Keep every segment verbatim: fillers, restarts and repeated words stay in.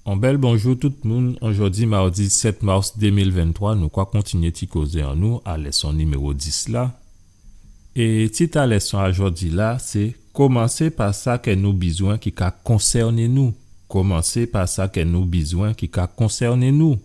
On bèl bonjou tout moun. Ojòdi mawdi sèt maws dé mil venntwa, nou ka kontinyé ti kozé an nou a lèson niméwo dis la. É tit a lèson a jòdi-la sé: Komansé pa sa kè nou bizwen ki ka konsèné nou. Komansé pa sa kè nou bizwen ki ka konsèné nou.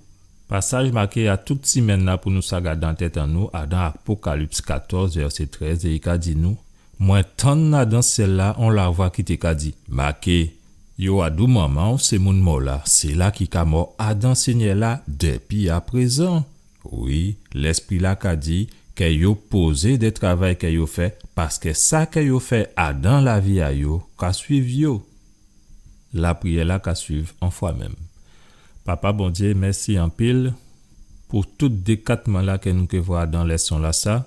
Pasaj maké a tout simenn-la pou nou sa gadé an tèt an nou, adan Apokalips katòz, vèsé trèz, é i ka di nou: Mwen tann adan syèl-la on lavwa ki té ka di: Maké, yo adou manman-w sé moun mò la, sila ki ka mò adan Sényè-la dépi aprézan. Wi, Lèspri-la ka di kè yo pozé dè travay kè yo fè, paskè sa kè yo fè adan lavi a yo ka suiv yo. Lapriyè-la ka suiv onfwamenm. Papa Bondyé, mèsi anpil pou tout dékatman-la kè nou ké vwè adan lèson-lasa.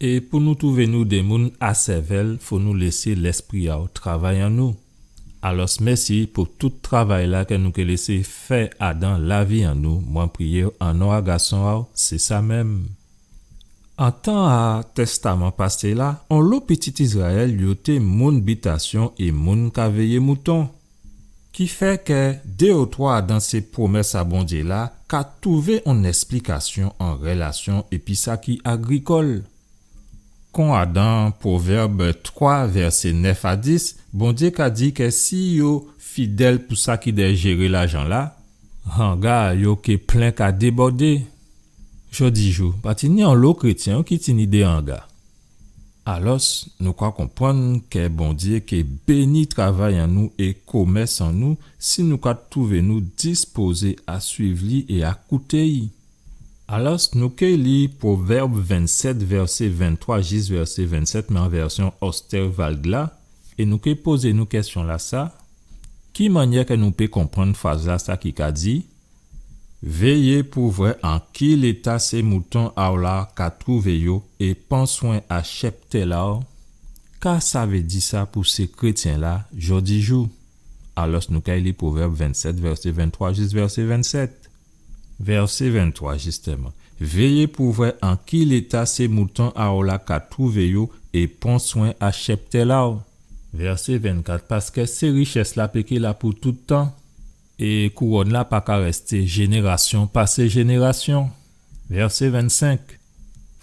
É pou nou twouvé nou dé moun a sèvèl, fò nou lésé Lèspri a-w travay an nou. Alòs, mèsi pou tout travay-la kè nou ké lésé fè adan lavi an nou. Mwen priyé an non a Gason a-w, sé sa menm. An tan a Tèstaman Pasé la, onlo pitit Izrayèl yo té moun bitasyon é moun ka véyé mouton. Kifè kè dé ou twa adan sé pwomès a Bondyé la ka twouvé on èsplikasyon an rèlasyon épi sa ki agrikòl. Kon adan Pwovèb twa, vèsé nèf a dis, Bondyé ka di kè si yo fidèl pou sa ki dè jéré lajan-la, hanga a yo ké plen ka débòdé. Jòdijou, pa tini onlo krétyen ki tini dé hanga. Alòs, nou ka konprann kè Bondyé ké béni travay an nou é komès an nou si nou ka twouvé nou dispozé a suiv li é a kouté-y. Alòs, nou ké li Pwovèb vennsèt, vèsé venntwa jis vèsé vennsèt, mé an vèsyon Ostervald la, é nou ké pozé nou kèsyon-lasa: ki mannyè kè nou pé konprann fraz-lasa ki ka di: Véyé pou vwè an ki léta sé mouton a-w la ka twouvé yo é pran swen a chèptèl a-w? Ka sa vé di sa pou sé krétyen-la jòdijou? Alòs, nou kay li Pwovèb vennsèt, vèsé venntwa jis vèsé vennsèt. Vèsé venntwa, jistèman. Véyé pou vwè an ki léta sé mouton a-w la ka twouvé yo é pran swen a chèptèl a-w. Vèsé vennkat, paskè sé richès-la pé ké la pou tout tan, é kouwòn-la pa ka rèsté jénérasyon pasé jénérasyon. Vèsé vennsenk.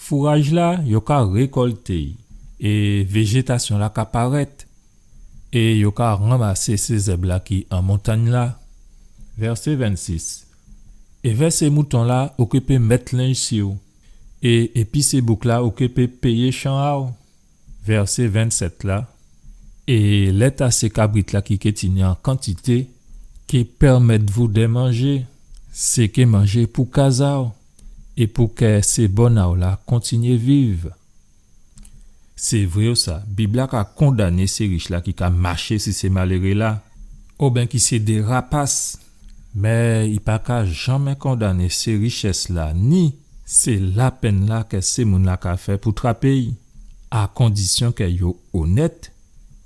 Fouraj-la, yo ka rékòlté-y, é véjétasyon-la ka parèt, é yo ka ranmasé sé zèb-la ki an montangn-la. Vèsé vennsis. Évè sé mouton-la, ou ké pé mèt lenj si-w, é épi sé bouk-la, ou ké pé péyé chan a-w. Vèsé vennsèt la. É lèt a sé kabrit-la ki ké tini an kantité ké pèmèt vou dè manjé. Sé ké manjé pou kaz a-w, é pou kè sé bòn a-w la kontinyé viv. Sé vré sa, Bib-la ka kondané sé rich-la ki ka maché si sé maléré-la, oben ki sé dé rapas. Mé i pa ka janmé kondané sé richès-la, ni sé lapenn-la kè sé moun-la ka fè pou trapé-y, a kondisyon kè yo onèt,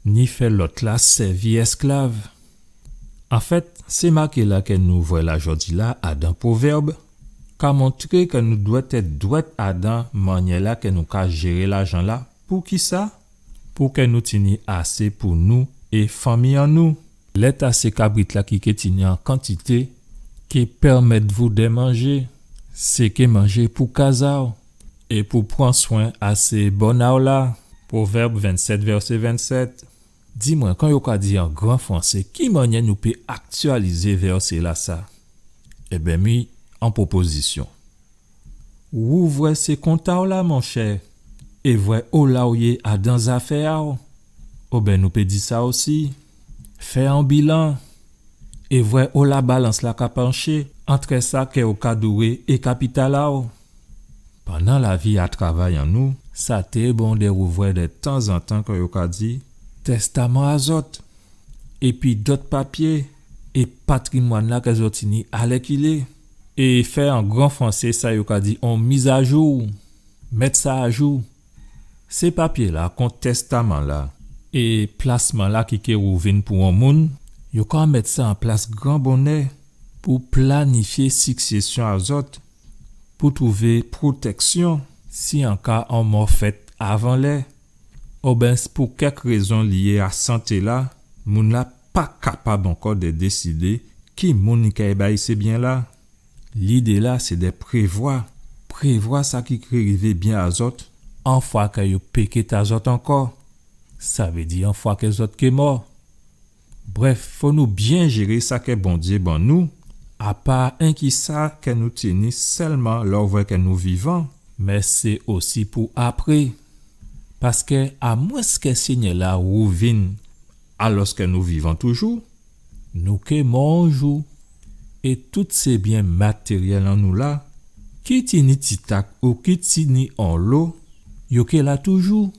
ni fè lòt-la sèvi èsklav. Anfèt, sé maké-la kè nou vwè la jòdi-la adan Pwovèb ka montré kè nou dwèt èt dwèt adan mannyè-la kè nou ka jéré lajan-la. Poukisa? Pou kè nou tini asé pou nou é fanmi an nou. Lèt a sé kabrit-la ki ké tini an kantité ké pèmèt vou dè manjé. Sé ké manjé pou kaz a-w é pou pran swen a sé bòn a-w la. Pwovèb vennsèt, vèsé vennsèt. Di mwen, kan yo ka di an gran fransé, ki mannyè nou pé aktyalizé vèsé-lasa? Ében, mi an pwopozisyon. Wouvwè sé kont a-w la, monchè, é vwè ola ou yé adan zafè a-w. Oben nou pé di sa osi, fè on bilan, é vwè ola balans-la ka panché antrè sa kè ou ka dwé é kapital a-w. Pandan lavi a travay an nou, sa té bon dè wouvwè dè tanzantan, kè yo ka di, tèstaman a zòt, épi dòt papyé, é patrimwàn-la kè zòt tini alèkilé, é fè an gran fransé sa yo ka di on mizajou, mèt sa ajou. Sé papyé-la, kon tèstaman-la, é plasman-la ki ké wouvin pou on moun, yo ka mèt sa an plas gran bonnè pou planifyé siksésyon a zòt, pou twouvé pwotèksyon si an ka on mò fèt avan lè, oben s-, pou kèk rézon lyé a santé-la, moun-la pa kapab ankò dè désidé Ki moun i kay bay sé byen-la? Lidé-la sé dè prévwa, prévwa sa ki ké rivé byen a zòt, an fwa kè yo péké ta zòt ankò. Sa vé di an fwa kè zòt ké mò. Brèf, fò nou byen jéré sa kè Bondyé ban nou, a pa enki sa kè nou tini sèlman lè ou vwè kè nou vivan, mé sé osi pou apré. Paskè amwenskè Sényè-la wouvin alòskè nou vivan toujou, nou ké mò on jou, é tout sé byen matéryèl an nou la, ki tini titak ou ki tini onlo, yo ké la toujou.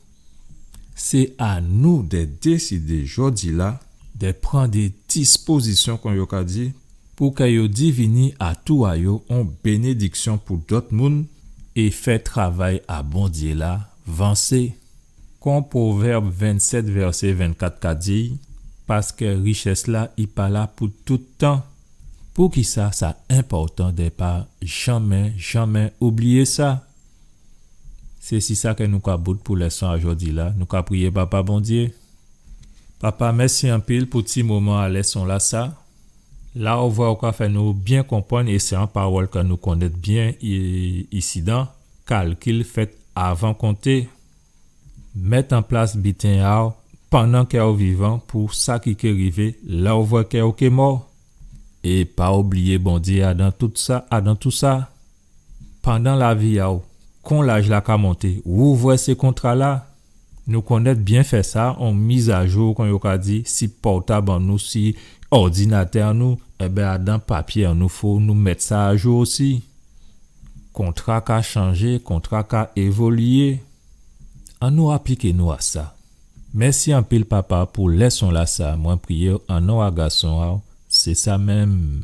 Sé a nou dè désidé jòdi-la, dè pran dé dispozisyon, kon yo ka di, pou kè yo divini a tou a yo on bénédiksyon pou dòt moun é fè travay a Bondyé-la vansé. Kon Pwovèb vennsèt, vèsé vennkat ka di, paskè richès-la i pa la pou tout tan. Poukisa sa enpòtan dè pa janmé, janmé oubliyé sa? Sé si sa kè nou ka bout pou lèson a jòdi-la. Nou ka priyé Papa Bondyé. Papa, mèsi anpil pou ti moman a lèson-lasa. La ou vwè ou ka fè nou byen konprann, é sé on pawòl kè nou konnèt byen i-, isidan, kalkil fèt avan konté. Mèt an plas biten a'w pandan kè ou vivan pou sa ki ké rivé lè ou vwè kè ou ké mò. É pa oubliyé Bondyé adan tout sa, adan tou sa. Pandan lavi a'w, kon laj-la ka monté, ou vwè sé kontra-la. Nou konnèt byen fè sa, on mizajou, kon yo ka di, si pòtab an nou, si òdinatè an nou, ében, adan papyé an nou, fò nou mèt sa ajou osi. Kontra ka chanjé, kontra ka évoliyé. Annou apliké nou a sa. Mèsi anpil, Papa, pou lèson-lasa. Mwen priyé an non a Gason a'w, sé sa menm.